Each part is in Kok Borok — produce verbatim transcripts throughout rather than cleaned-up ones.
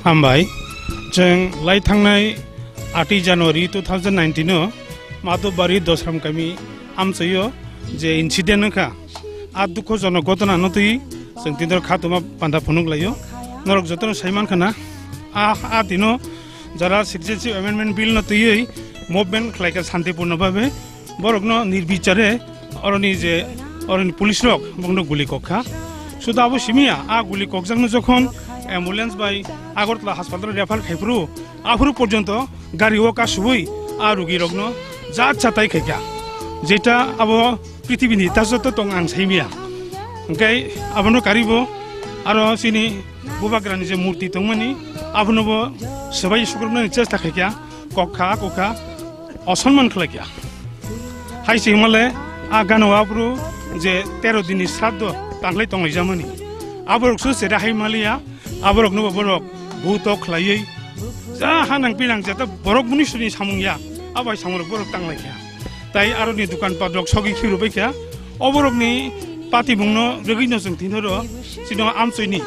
Hambai, chwng lai thangnai aat January two thousand nineteen o Madhubari Dosram kami amchaio je incident wngkha, a dukhojonok ghotona no twi chwng tini khatuma panda phunuk laio. Norok jotono sai mankha na, a, a dino jara Citizenship Amendment Bill no twiwi movement khlaikha santipurno bhabe, borokno nirbichare oroni je oroni police rok bongno guli kokha. Suda abo simiya, a guli kokjakno jokhon ambulance bai Agartala hospital refer khaiphuru, aphuru porjonto gari o kasubui a rugi rokno jat chatai khaikha, jeta abo prithibini tajoto tong ang saimiya. Hingke abono karibo aro chini bubagrani je murti tongmani, abonobo swbai sukrubnani chesta khaikha, kokha kokha osonman khlaikha. Hai se himale a gana o aphuru je tero dinni sraddho tanglai tonglaijamani. Aborok se sere hai maliya, aborokno bo borok buto khlaiwi ja ha nang pinang jeta borok munisuni samung ya, abai samung borok tanglaikha. Tai aroni dukan patrok sogwi khiru baikha. Oborokni patimungno rwgwino chwng thinoro chino amchoini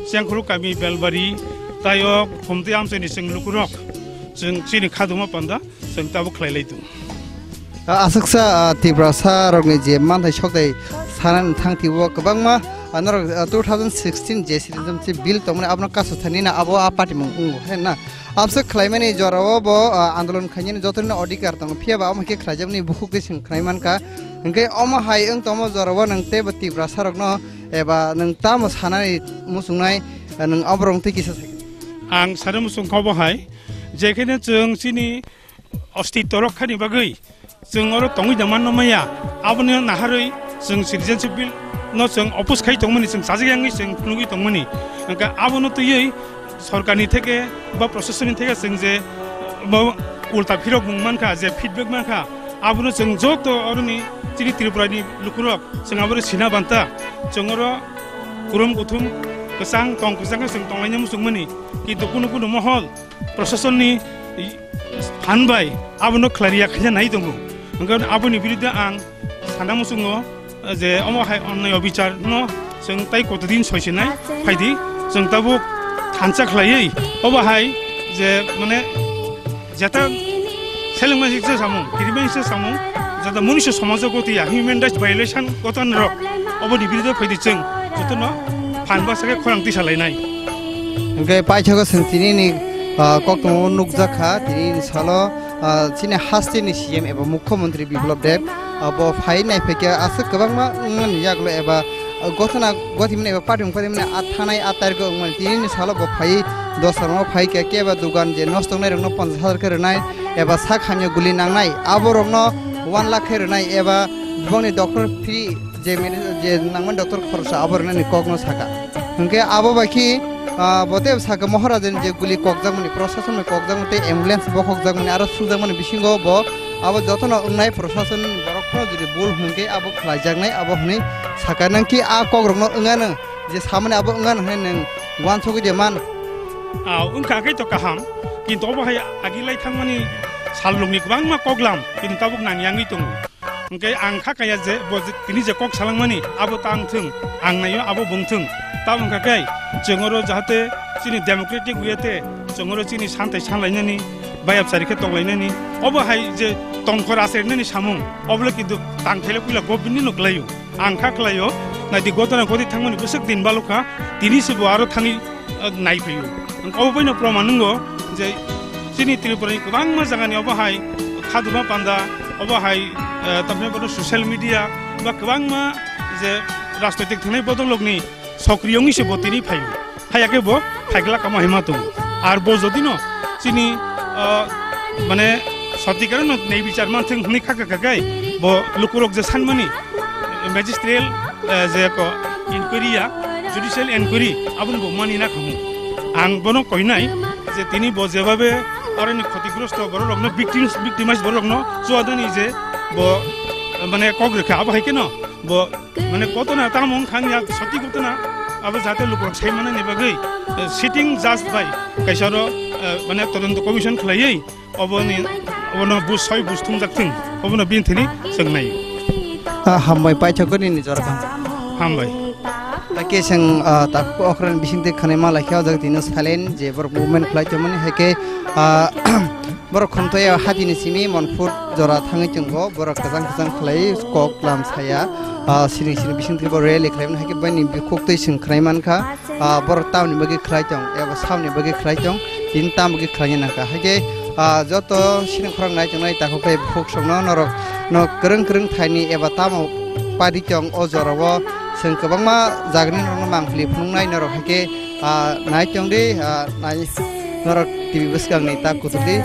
Sengkhuru kami Belbari tai o Khumtwi amchoini chwng lukurok chwng chini khaduma panda chwng tabuk khlai lai tongo. Ah, aswksa, ah, Tiprasa rokni je manthai sokthai sanani thang twibo kwbangma, ah, norok, ah, two thousand sixteen je citizenship bill tongmani abono kasu thani na abo a patimung wngo, he na? Abswk khlaimani jorao bo, ah, andolon khainani jotono adhikar tongo, phiya ba omo khe khlaijakmani bukhuk twi chwng khlai mankha. Hwnkhe omo hai wng tongmo jorao nwng teibo Tiprasa rokno eba nwng tamo sanani muchungnai, ah, nwng oborok twi kisa sakhe. Ang sana muchungkha obo hai, jekheno chwng chini ostitto rokkhani bagwi chwng oro tongwi da manno maya, aboni naharwi chwng citizenship bill no chwng oppose khai tongmani, chwng chajak yangwi chwng phunugwi tongmani. Hwnkhe abono twiwi sorkarni theke ba proshasonni theke chwng je bo ulta phirok mung mankha, je feedback mankha, abono chwng joto oroni chini Tripurani lukurok chwng abono sina banta. Chwng oro kurum kuthum kwchang tong kwchang khe chwng tonglaina muchungmani, kintu kunu kunu mohol proshasonni phan bai abono khlaiya khaina nai tongo. Hwnkhe aboni biruddhe ang sana muchungo je omo hai onnai obichar no chwng tai kotodin soisinai phaidi, chwng tabuk thansa khlaiwi obo hai je mane jeta selengma siksa samung, kiriben siksa samung, jeta munisho somajo gotiya, human rights violation gotan rok oboni biruddhe phaidi chwng jotono phan basa khe khorang tisa lainai. Hwnkhe paithago chwng tinini, ah, koktwmao nukjakha, tinini salo, ah, chini hasteni C M eba Mukhyamantri Biplab Deb, ah, bo phai naiphai khe aswk kwbangma wngmani yaklo eba, ah, gothana gothimani eba patimung patimani a thanai a tarikgo wngmani. Tinini salo bo phai Dosramao phai khe keba dugan je nosto wngnairokno ponchash hajar khe rwnai eba sak hamya guli nangnai aborokno one lakh khe rwnai eba bongni doctor free je medi-, je nangmani doctor khoroksa abo rwnani kokno saka. Hwnkhe abo bai khe, ah, bo tei saka Maharajani je guli kokjakmani, proshasonni kokjakmani tei ambulance bokhokjakmani aro sukjakmani bisingo bo abo jotono wngnai proshasonni borok phano jodi bul hwnkhe abo khlaijaknai abo hwnwi saka. Nangkhe a kokrokno wnganw je samani abo wnganw hwnwi nwng uansugwi de man. Ah, wngkha khe to kaham, kintu obo hai agi lai thangmani salrokni kwbangma koklam kintu tabuk nangyangwi tongo. Hwnkhe ang kha kaya je bo je, tini je kok salangmani abo tang thung, ang naio abo bung thung. Tamo wngkha khe chwng oro jahate chini democratic way te chwng oro chini santai sanlainani, bayapchari khe tonglainani, obo hai je tongkhor achairnani samung, obo le kintu tang khaile puila government ni no kwlaio. Ang kha kwlaio, naidi gotona goti thangmani bwswk din balukha, tini se bo aro thani ah, nai phaio. Obo baino proman wngo je chini Tripura ni kwbangma jaga ni obo hai khaduma panda, obo hai, eh, tamni bono social media ba kwbangma je rajnoitik thangnai bodolrok ni sokriyo wngwi se bo tini phaio. Haiya khe bo phaikla kamo hai ma tongo. Ar bo jodi no chini, ah, mane sotikar no nei bichar man thung hwnwi kha kha kha khai bo lukurok je sanmani, magistrate, eh, je ko inquiry ya, judicial inquiry, aboni bo mani na khamu. Ang bono koinai je tini bo jebabe aroni khotigrosto bororokno victims, victimize bororokno chuadani je bo, eh, mane kok rwkha, abo hai khe no bo mane kotona tamo wngkha ya soti kotona abo jate lukurok sai manani bagwi, eh, sitting judge bai kaisa oro, eh, mane todonto commission khlaiwi oboni, obono bus soi bus thumjak thung, obono bini thani chwng nai. Ah, hambai paithakgwi nini jora kaham. Hambai. Haikhe chwng, ah, takhuk okra ni bisingtwi khwnai ma laikha, o jaga tino silent je borok movement khlai tongmani, haikhe, ah, borok khumtwi o hatini simi Monpur jora thangwi tongo, borok kwchang kwchang khlai kok lam saya, ah, siring siring bisingtwi bo rally khlaimani, haikhe bini bukhuktwi chwng khwnai mankha, ah, borok tamni bagwi khlai tong, eba samni bagwi khlai tong, tini tam bagwi khlaina nangkha, haikhe, ah, joto siring khorang nai tongnai takhuk tei bukhuk songno norok no kwrwng kwrwng thaini eba tamo padi tong o jorao. Chwng kwbangma jagani norokno mangpili phunuknai norok haikhe, ah, nai tongdi, ah, nai norok T V bwskangni ta kuthukdi.